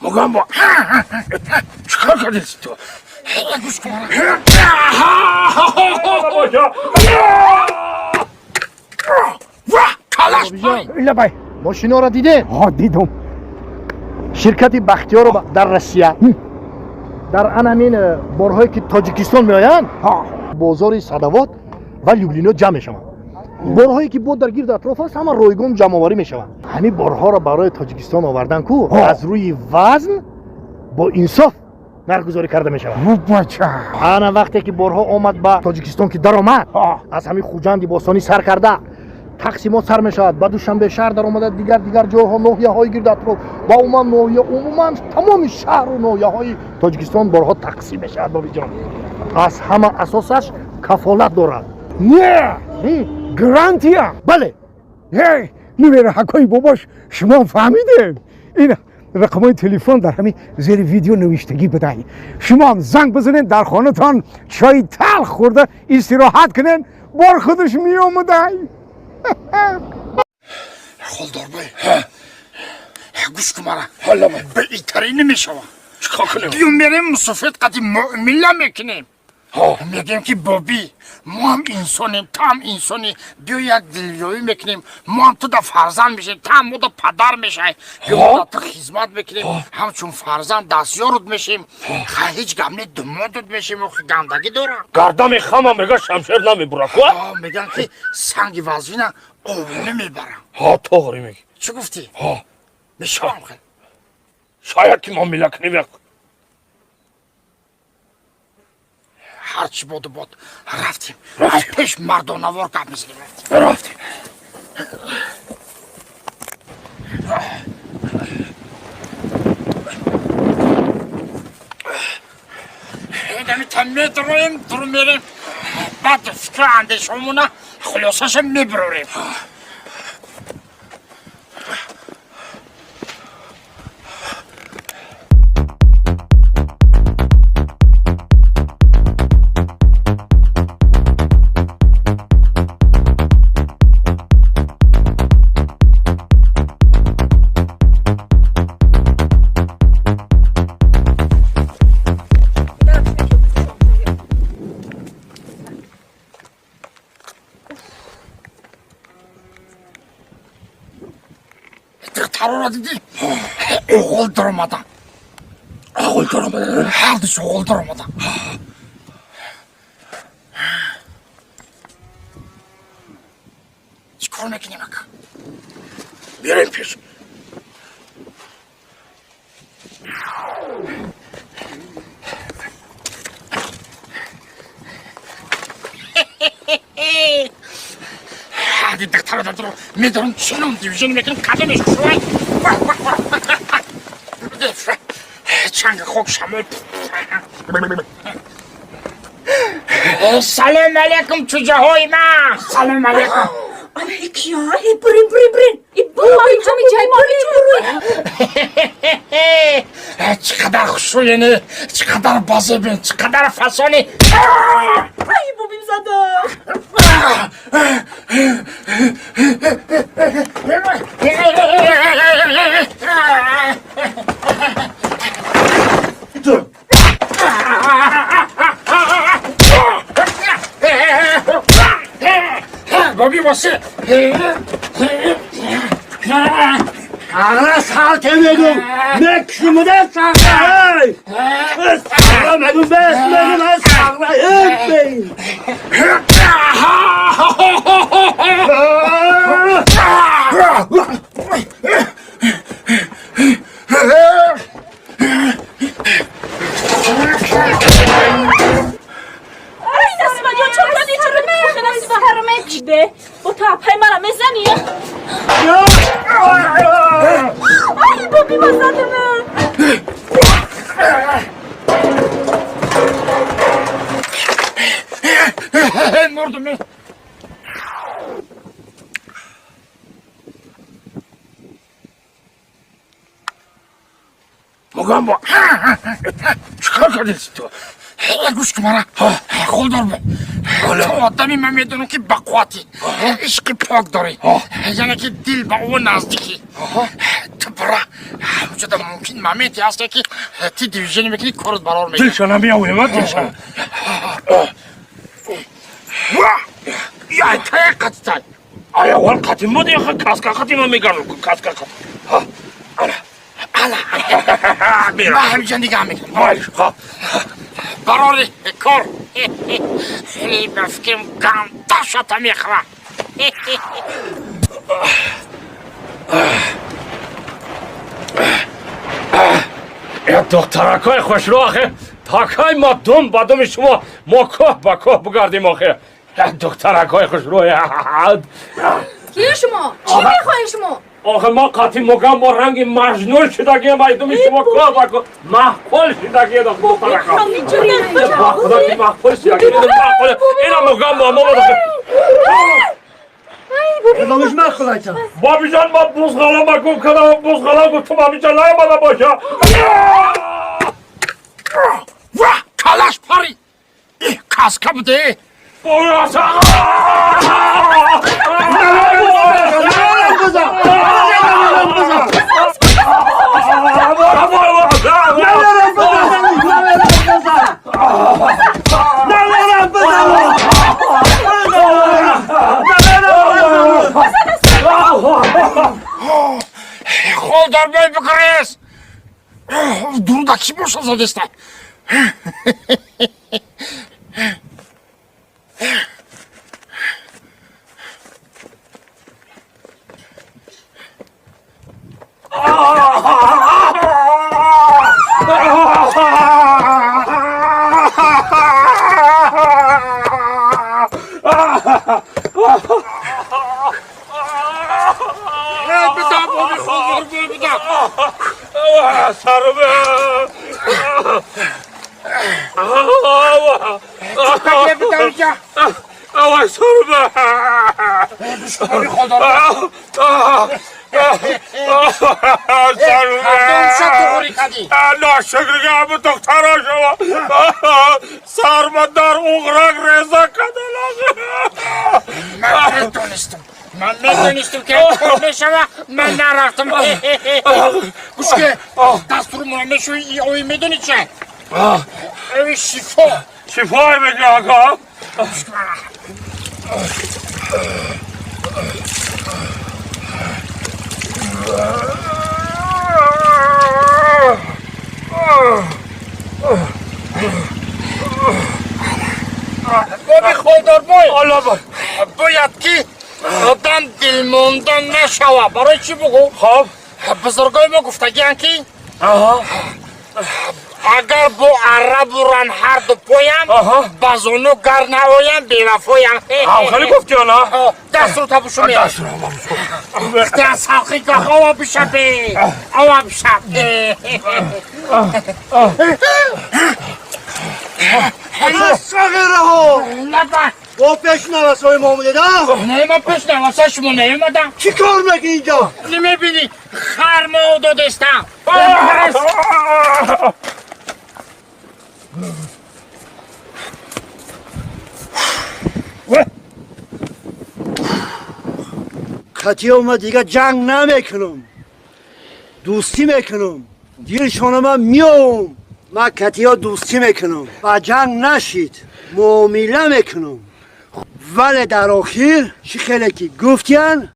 Мугамбо, чикор кардиси ту? Гӯш кун. Калаш. Лабай, мошиноро дидем? Ҳо, дидум. Ширкати Бахтиёрова дар Россия дар ан ҳамин борҳое ки Тоҷикистон меоянд, бозори Садовод ва Люблино ҷамъ мешаванд. Борҳое ки бо дар гирду атроф аст, ҳама ройгон ҷамъоварӣ мешаванд. Ҳамин борҳоро барои Тоҷикистон овардан ку, аз рӯи вазн бо инсоф нархгузорӣ карда мешавад. Бача. Ана вақте ки борҳо омад ба Тоҷикистон, ки даромад, аз ҳамин Хуҷанди бостонӣ сар карда тақсимот сар мешавад, ба Душанбе шаҳр даромада, дигар дигар ҷойҳо, ноҳияҳои гирду атроф ва умуман ноҳия, умуман тамоми шаҳру ноҳияҳои Тоҷикистон борҳо тақсим мешавад. Бобиҷон, аз ҳама асосаш кафолат дорад. Не, гарантия. Бале. Нумераҳакҳои бобош, шумо фаҳмидем, ин рақамҳои телефон дар ҳамин зери видео навиштагӣ будай. Шумоам занг бизанед, дар хонатон чойи талх хӯрда истироҳат кунед, бор худаш меомадай. Холдорбай, гӯш кун мара, ба итарӣ намешава. Чикор кунем? Биё мерем, мусофир қади муомила мекунем, мегӯем ки бобӣ, мо ҳам инсонем, ту ҳам инсонӣ, биё як дилёӣ мекунем, мо ҳам ту да фарзанд мешавем, ту ҳам мо да падар мешавӣ, биё мо да ту хизмат мекунем, ҳамчун фарзанд дастёрут мешем, ха, ҳеҷ гап не, думодут мешем, охи гандагӣ дорам. Гардами хама мега шамшер намебура ку. Мегӯянд ки санги вазвина обуна мебарам. Ҳо, тоғри меги. Чӣ гуфтӣ? Ҳо. Мешавам хел. Шояд ки муомила кунем як. Ҳарчи боду бод, рафтем, аз пеш мардонавор гап мезанем, рафтем. Рафтем. Инамита медроем, дуру мерем, баъд фикру андешаомона хулосаша мебирорем. Духтароро дидӣ? Оғол даромадан. Оғол даромадан. Ҳардуш оғол даромадан. Чӣ кор мекунем, ака? Мерем пеш. Ҳарди духтаро дадро медорам, чином дивижон мекунам, кадомеш шувай. Чанги хок, шамол. Салом алейкум, чӯҷаҳои ман, салом алейкум. Кия? Бурин, бурин, бурин. Бурин, ҳамин ҷай бурин. Чӣ қадар хушрӯени, чӣ қадар базебен, чӣ қадар фасони. Ай, бобим зада. Боби боси. Ара салте мегум, мекшумуда сағай. Сағра мегум, бес мегум, сағра эббей. Ай, Насиба ҷон, чо кардӣ? Чаро мехӯрӣ, Насиба? Де, бо ту апай мара мезанӣ? Ай, боби ма задама. Мурдум. Мугамбо, чикор кардиси ту? Гӯш кун мара, холдорбо, ту одами ман медонам ки бақувватӣ, ишқи пок дорӣ, яъне ки дил ба ӯ наздикӣ. Ту бара ҳамчун Ҳамчуда мумкин моменте ҳасте ки ти движение мекунӣ, корот барор мекунӣ. Дилшона меоем, дилшона. Яй, кая қатитай? Ай, аввал қатим буд, яха каска қатима мегардам, каска қат. Ана. Ана. Ман ҳамиҷа нигаҳ мекунам. Майли, ха. Барори кор. Хеле ба фикрам ганда шата мехӯрам. Духтаракҳои хушрӯ, охе, та кай мо дум ба думи шумо, мо кӯҳ ба кӯҳ бугардем, охе? Духтаракҳои хушрӯ. Киё шумо? Чӣ мехоҳед шумо? Охе, мо қатӣ мугам, мо ранги маҷнун шудагием, ай думи шумо кӯҳ ба кӯҳ маҳқул шудагием, духтарака. Ба худо ки маҳқул шудагием, маҳқул. Ина мугам мо мо. Кадомиш махқулайта? Бобиҷон, ма бузғалама гум кардам, бузғалам гуфтум, ҳамиҷа наомада боша. Ва, калаш пари. Каска буде. Холдарбой, бикрес. Дурда кӣ боша задеста? Ношукргаму духтара шумо сарма дар уғрак реза кадан. Ман медонистам, ман медонистам, ки кор мешава. Ман нарафтам. Гӯшке, дастуру мешӯи, ои медони чи? Ои шифо. Шифо меги, ака. Боби холдорбой, бояд ки одам дилмонда нашава. Барои чӣ бугӯ? Хоб. Бузургои мо гуфтагиянд, ки агар бо арра буран ҳарду поям, ба зону гар наоям, бевафоям. Хеле гуфти она. Дастро табушу салхи ка, ова бишабе, ова бишаб. Сағираҳо! Бо пеш навасои мо омадеда? Не, ма пеш наваса шумо наомадам. Чӣ кор мекунӣ инҷо? Намебинӣ, хар мо додестам. Қатиё ма дига ҷанг намекунам, дӯстӣ мекунам, дилшонама меом. Ма катиё дӯстӣ мекунам, ба ҷанг нашид, муомила мекунам, вале дар охир чӣ хеле ки гуфтиян.